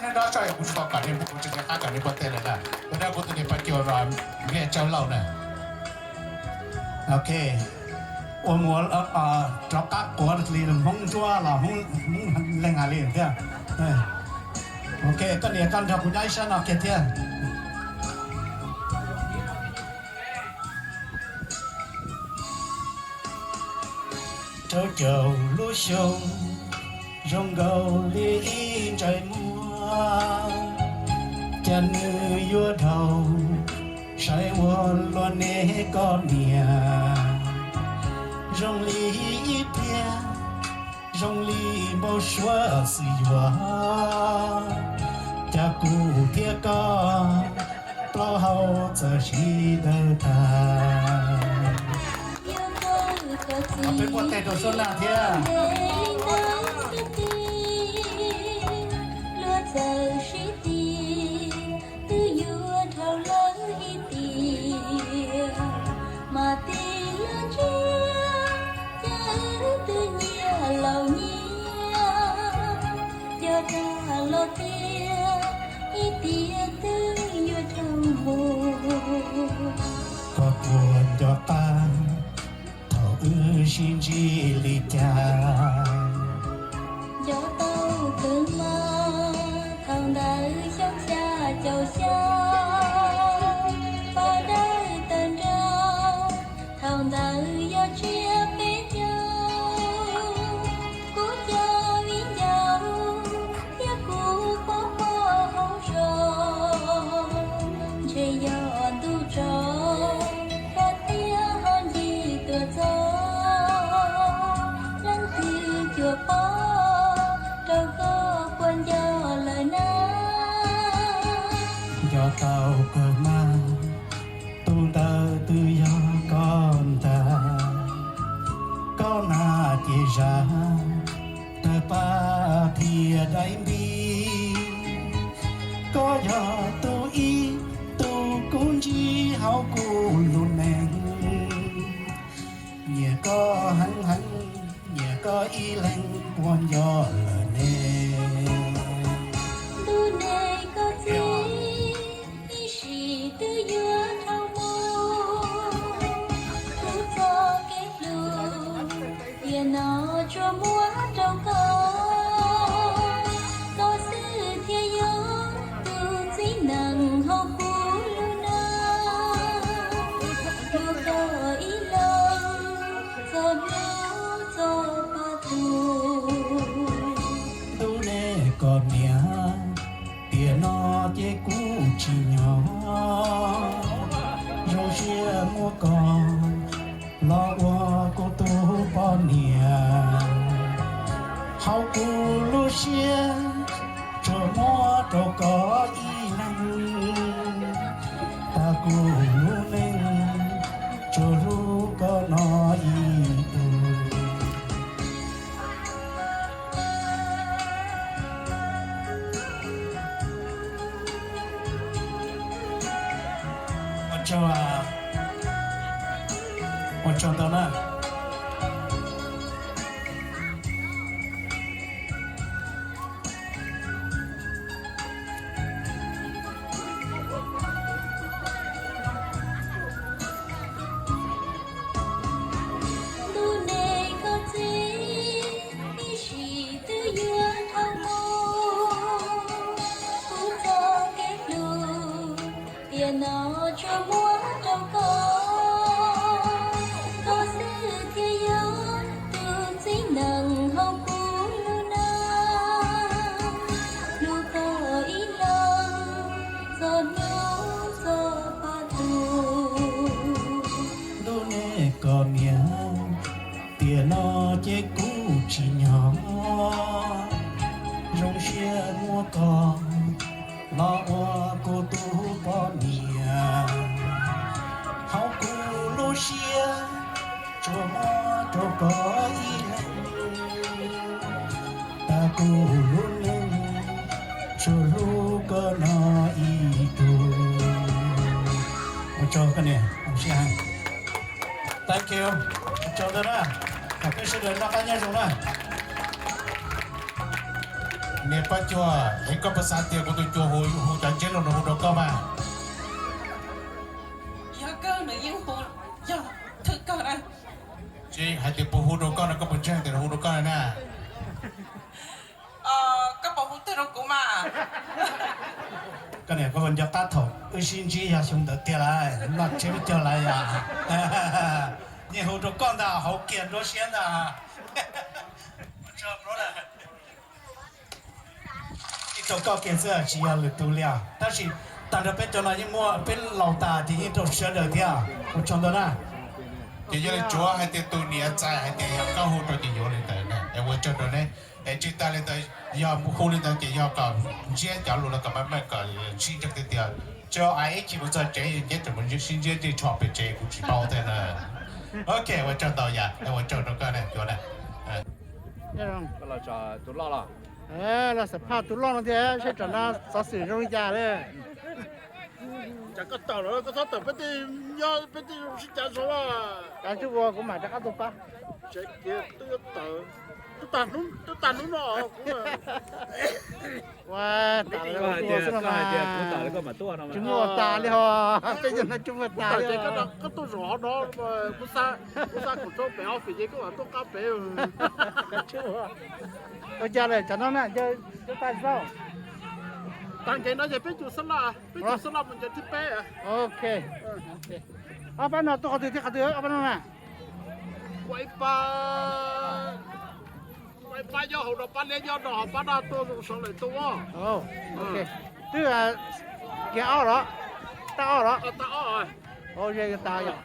Nyob zoo, kuv tsis tau kom nej, kuv tsis tau qab kom nej npuaj teg lawm na. Kuv nrog kuv tus niam poj cuag Npliaj Tsawb Lauj na. Ok, ua mus rov qab quav li Hmoob Ntsuab los Hmoob leeg hais li thiab. Ok, koj niam koj nrog kuv nyob ib sab no kiag thiab. Rau caum lub xyoo zoo nkaus li ib ntsais muag, cas nws yuav dhau saib ua luaj ne koj niam. Zoo li ib pliag, zoo li npau suav xwm yuav, cas kuv thiab koj plaub hau txawm sib daws tag. Peb npuaj teg rau Suab Nag thiab. Luag txawm sib ti, twb yuav dhau lawm ib tiam, mas tig lawm ntsia, cas wb twb nyias laus nyias, cov dag los tias ib tiam twb yuav dhau mus. Koj puas nco qab thaum wb sib ntsib li cas? Nco tau kawg mas, thaum ntawd xyoo xya caum xya, pab dawb tawg nrau, thaum ntawd yog tsiab peb caug. Kuv cov viv ncaus thiab kuv pog pog hauv zos, ntshe yog ntuj tsaus, rov tiaj ho ncig tuaj txog, leej twg cuag pog rau koj puas nco lawm na? Nco tau kawg mas, tus ntawd twb yog koj ntag. Koj na ces zam tawg paj thiab daim npib, koj yog tus ib tug kub ntsib hauv kuv lub neej. Nyiam koj heev heev, nyiam koj ib leeg puas nco lawm ne. Ntuj ne koj txiv, ib sim twb yuav dhau mus, kuv txoj kev hlub tiam no tsuas muab rau koj, koj xwb thiaj yog tus txiv neej hauv kuv lub neej. Hlub koj ib leeg txog hnub txog pag tus. Ntuj ne koj niam, tiam no ces kuv tsis nyob, zoo siab muab koj los ua kuv tus poj niam. Hauv kuv lub siab tsuas muab rau koj ib leeg, tas kuv lub neej tsuas hlub koj no ib tug. Ua tsaug, ua tsaug ntau na. Ntuj ne koj txiv, ib sim twb yuav dhau mus, kuv txoj kev hlub tiam no tsuas muab rau koj, koj xwb thiaj yog tus txiv neej hauv kuv lub neej. Hlub koj ib leeg txog hnub txog pag tus. Ntuj ne koj niam, tiam no ces kuv tsis nyob, zoo siab muab koj los ua kuv tus poj niam. Hauv kuv lub siab tsuas muab rau koj ib leeg, tas kuv lub neej tsuas hlub koj no ib tug. Ua tsaug koj niam, zoo siab heev. Thank you. Ua tsaug ntau na. Kom peb sawv daws noj qab nyob zoo na. Niam Paj Cuag, es koj puas xav tias kuv tus cuas hu hu cov ntsiab lus no hu rau koj mas? Yog kawg nws yeej hu, yog thwj kawg na. Tsis hais tias puas hu rau koj no, koj puas ntseeg tias nws hu rau koj na? Koj puas hu twg rau kuv mas? Koj niam, koj puas nco qab thaum wb sib ntsib yog xyoo ntawd tiag lawm, noj tsiab peb caug lawm yom? Yeej hu rau koj ntag, hauv kiag nruab siab ntag. Yeej rau koj kiag xwb, tsis yog lwm tus li os. Tab sis tag nrho peb cov no yeej muaj, peb laus tas ces yeej rau sawv daws thiab. Ua tsaug ntau na. Ces yog li tsuav hais tias tus niam txais hais tias yog koj hu rau ces yuav li ntawd na. Es ua tsaug rau neb. Es tsis tas li ntawd, yog hu li ntawd ces yog kom ntsiab cov lus los kom meej meej kom sib ntseeg tiag tiag. Tsis hais ib chim mus txog tsev ntsiab tseem mus sib ntsiab ntsej tsho pem tsev kuv tsis paub thiab na. Ok, ua tsaug ntau yom, ua tsaug rau koj na, cuav na. Los tso tus loj los. Los xam phaj tus loj no thiab seb tsam no xov xwm zoo li cas li. Cas koj tawm los koj txhob tawm peb tej nyob peb tej zoo sib cav zog. Kav tsij ua kuv mam rov qab tuaj pab. Tsev kiag twb tawm, twb tag hnub no kuv ua tas lawm xwb no mas. Tsis muaj ua tas li ho, peb cov no tsis muaj tas li. Koj tuaj zaum hov no, kuv xa kuv tso pem office ces koj mam tuaj qab pem. Ua cas lawm tsam no na, ncaws tag tsis tau? Tag nkev no ces peb cug xab laj, peb cug xab laj mus ncaws thib peb. Ok. Ob pab no tuaj qhov twg thiab qhov twg ob pab no na? Ua ib pab, ua ib pab nyob hauv no, pab liab nyob no, ho pab daj tuaj zoo sawv daws tuaj. Twb kiag ob los, tab ob los. Tab ob. Ua ze tas yom.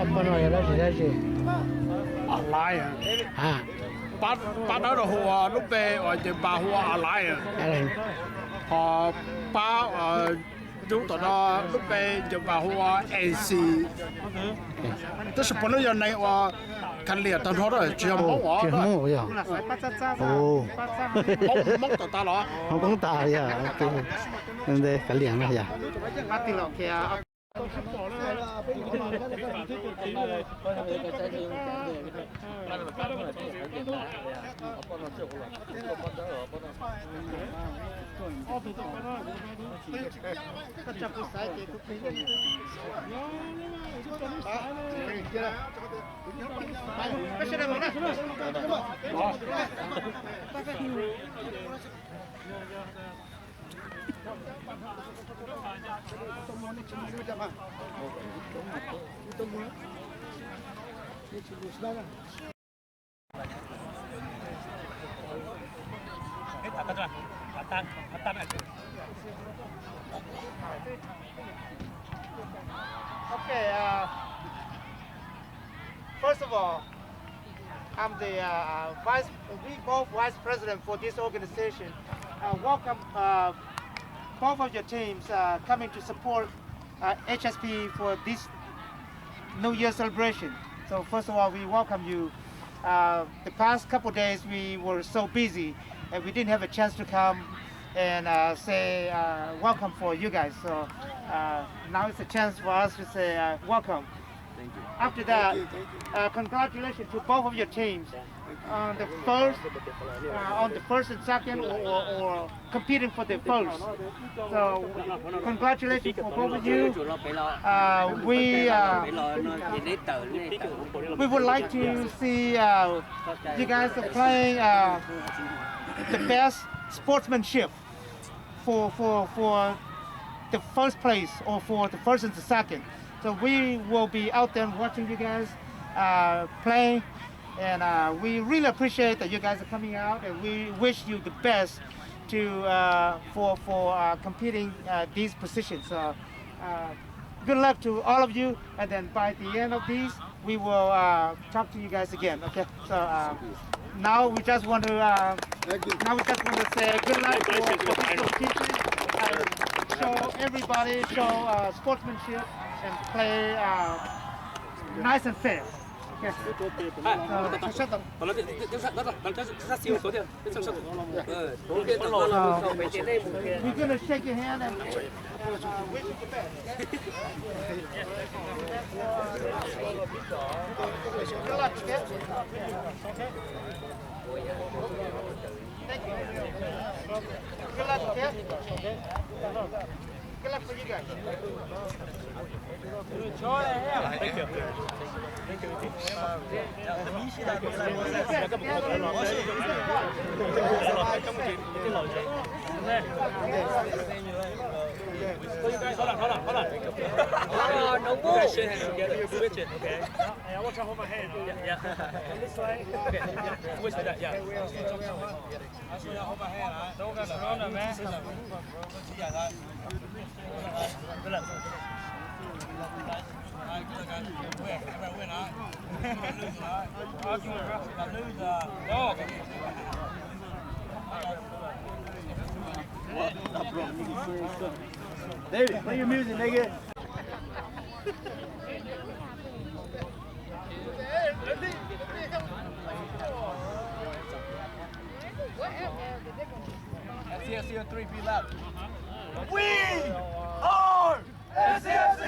Ob pab no yog dab tsi dab tsi? Alliance. Pab dawb no hu ua lub npe uas ncaws npas hu ua Alliance. Ho pab ntsuab tom no lub npe ncaws npas hu ua A C. Tab sis puav leej yog neeg uas khav liam tag nrho, tsis yog Hmoob os. Hmoob tag tas los. Hmoob tas yog. Nte khav liam no yog. Okay, uh, first of all, I'm the uh, uh, vice, we both vice president for this organization. Uh, welcome uh, both of your teams uh, coming to support uh, H S P for this New Year celebration. So first of all, we welcome you. Uh, the past couple of days we were so busy and we didn't have a chance to come and uh, say uh, welcome for you guys. So uh, now it's a chance for us to say uh, welcome. After that, uh, congratulations to both of your teams on the first, uh, on the first and second, or, or, or competing for the first. So, congratulations for both of you. Uh, we, uh, we would like to see uh, you guys are playing uh, the best sportsmanship for for for the first place or for the first and the second. So we will be out there watching you guys uh, play, and uh, we really appreciate that you guys are coming out, and we wish you the best to uh, for for uh, competing uh, these positions. So uh, good luck to all of you, and then by the end of this, we will uh, talk to you guys again. Okay, so uh, now we just want to uh, now we just want to say good luck for, for this competition. Uh, Show everybody, show uh, sportsmanship and play uh, nice and fair. Okay. Uh, so shut them. We're gonna shake your hand and uh, wish you the best. Good luck, kid. Good luck, kid. Good luck for you guys. Thank you. So you guys, hold on, hold on, hold on. You guys shake hands together. Switch it, okay? Yeah, yeah. This way. Okay. Switch it, yeah. Hold my hand, all right? Don't got the phone, man. David, play your music, nigga. F C F C on three, be loud. We are F C F C.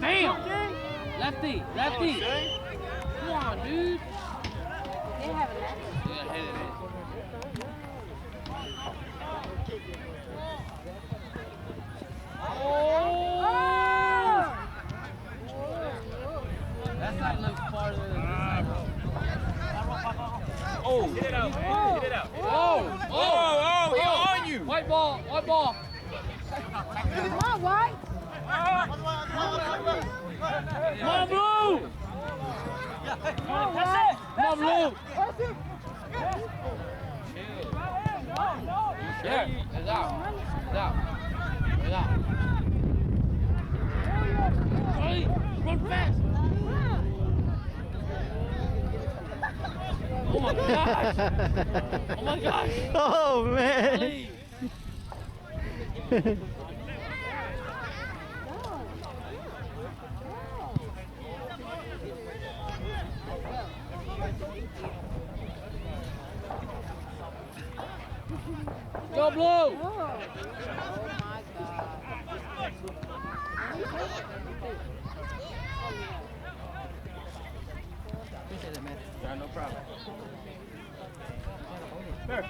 Damn! Lefty! Lefty! Come on, dude! They have a lefty. Yeah, hit it. Oh! That side looks farther than this side. Oh! Hit it out, man. Hit it out. Oh! Oh! Oh! He on you. White ball! White ball! Come on, White! Come on, Blue! Come on, Blue! There, it's out. It's out. It's out. Hey, run fast. Oh my gosh. Oh my gosh. Oh, man. Hey. Go, Blue! Oh my God. Appreciate it, man. Yeah, no problem. There.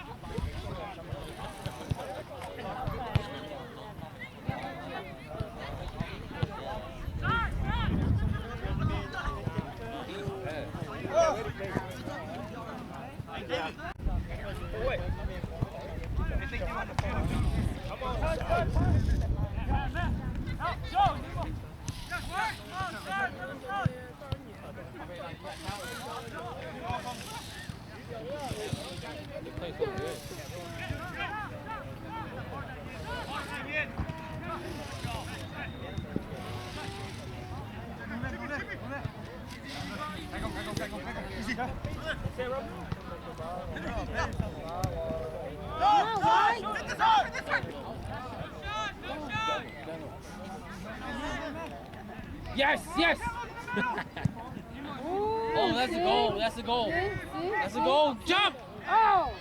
Yes, yes. Oh, that's a goal. That's a goal. That's a goal. Jump. Oh.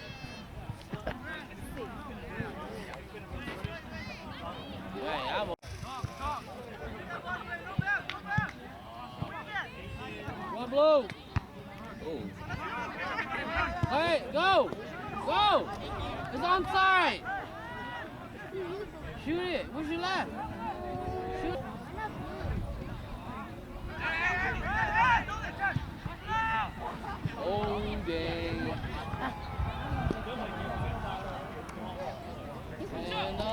Hey, I'm a... Come on, Blue. Ooh. Hey, go. Go. It's onside. Shoot it. What's your left? Shoot. Oh, dang. Man, no.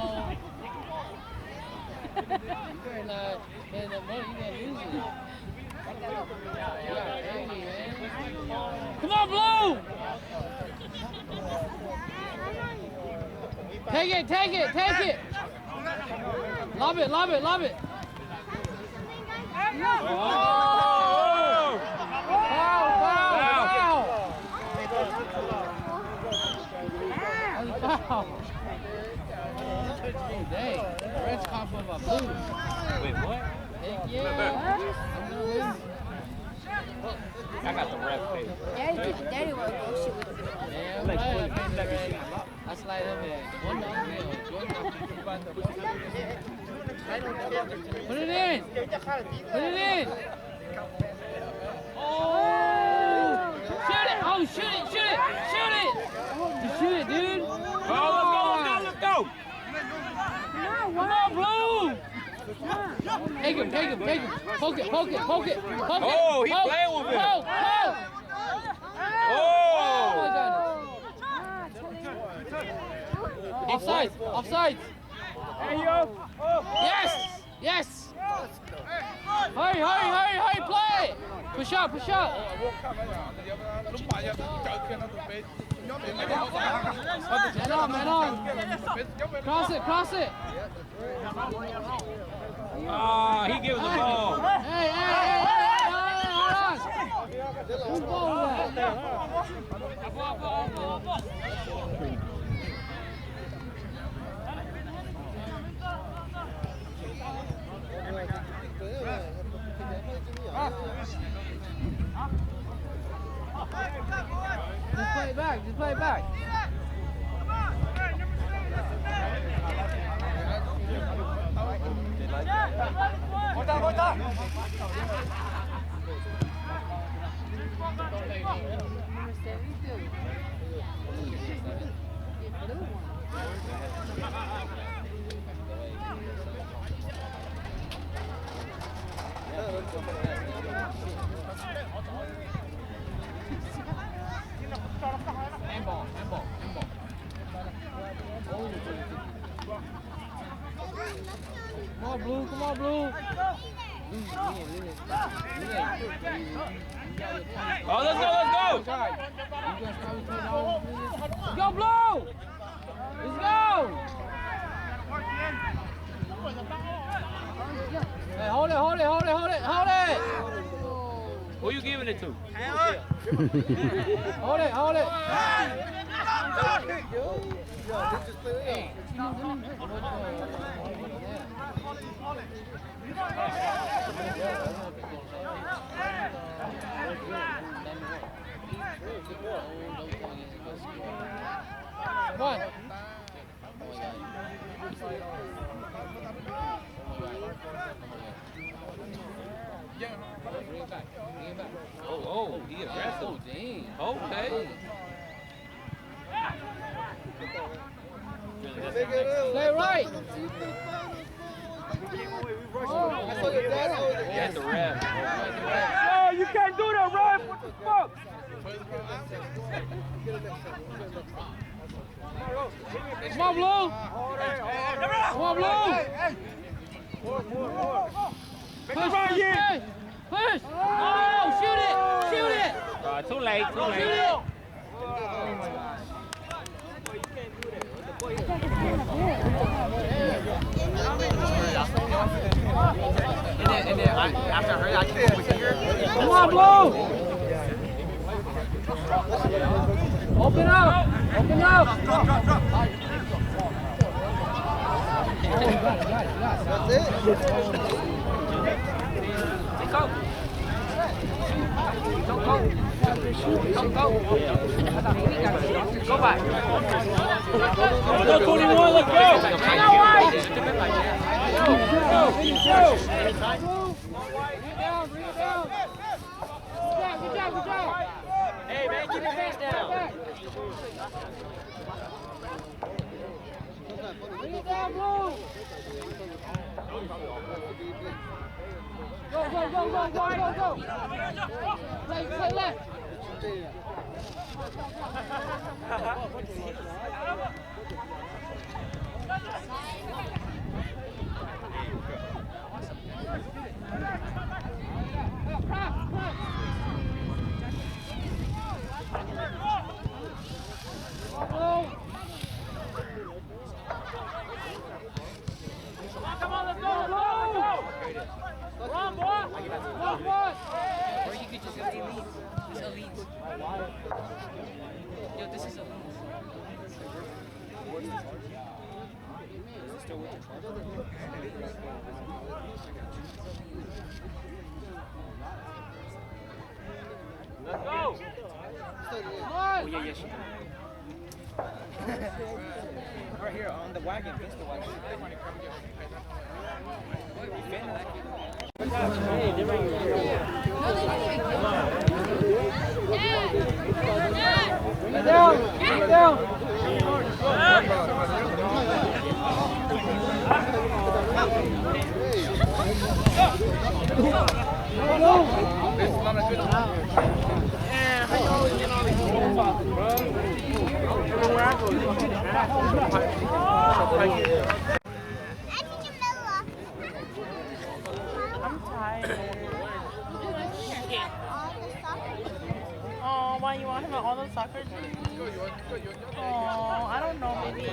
You better not, man, the money, you gonna lose it. You gotta pay me, man. Come on, Blue! Take it, take it, take it! Lob it, lob it, lob it! Oh! Foul, foul, foul! That's a foul! Dang, French caught for my Blue. Wait, what? Heck yeah. I'm gonna win. I got the ref paid. Daddy, Daddy want to go shoot with you. Damn right, I paid the ref. I slide him in. One dollar bill. One dollar. Put it in. Put it in. Oh! Shoot it! Oh, shoot it! Shoot it! Shoot it! Just shoot it, dude! Go, let's go, let's go, let's go! Come on, Blue! Take him, take him, take him! Poke it, poke it, poke it, poke it! Oh, he playing with it! Poke, poke! Oh! Offside! Offside! Yes! Yes! Hơi, hơi, hơi, hơi, play! Push up, push up! Man on, man on! Cross it, cross it! Ah, he gave us the ball. Hey, hey, hey, hey, hold on, hold on. Whose ball was that? Just play it back, just play it back. Handball, handball, handball. Come on, Blue, come on, Blue. Oh, let's go, let's go. Go, Blue. Let's go! Hey, hold it, hold it, hold it, hold it, hold it! Who you giving it to? Hold it, hold it! One. Oh, oh, he aggressive. Oh, dang. Okay. Stay right. He had the ref. Yo, you can't do that, ref. What the fuck? Come on, Blue! Come on, Blue! Push, push, push! Push! Oh, shoot it! Shoot it! Uh, too late, too late. Shoot it! And then, and then I, after I heard it, I came over here. Come on, Blue! Open up! Open up! That's it. Go, twenty-one, let's go! Hey, man, keep your pants down. Go, go, go, go, go, go, go. Play, play left. Come on, let's go, let's go, let's go. Come on, boy. Come on, boy. Or you could just go elites. Just elites. Yo, this is elites. Let's go. Oh, yeah, yeah, sure. Right here on the wagon, just the wagon. I'm tired. Oh, why you want him at all those soccer games? Oh, I don't know, baby.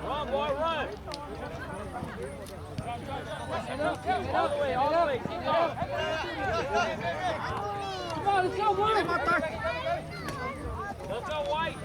Run, boy, run. All the way, all the way. Keep going. Come on, let's go, boy. Let's go, White.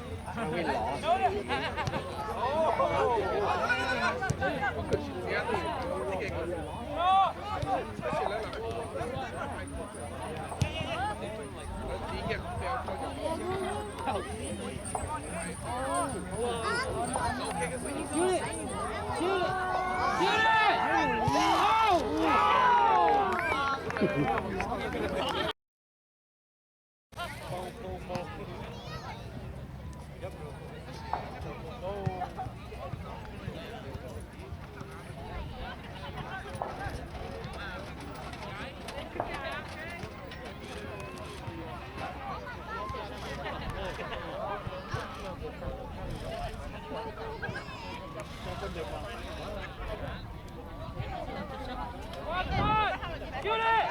Shoot it!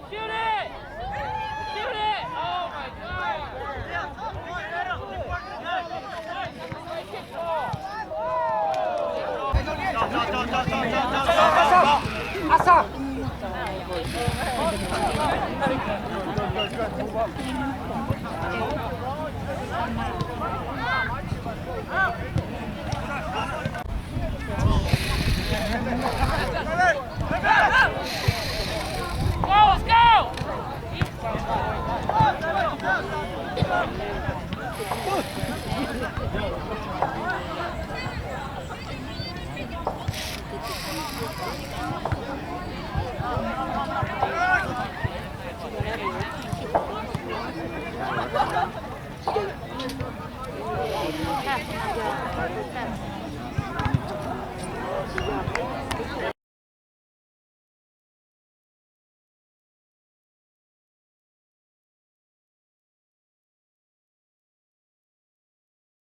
Shoot it! Shoot it! Oh my God! Go, let's go!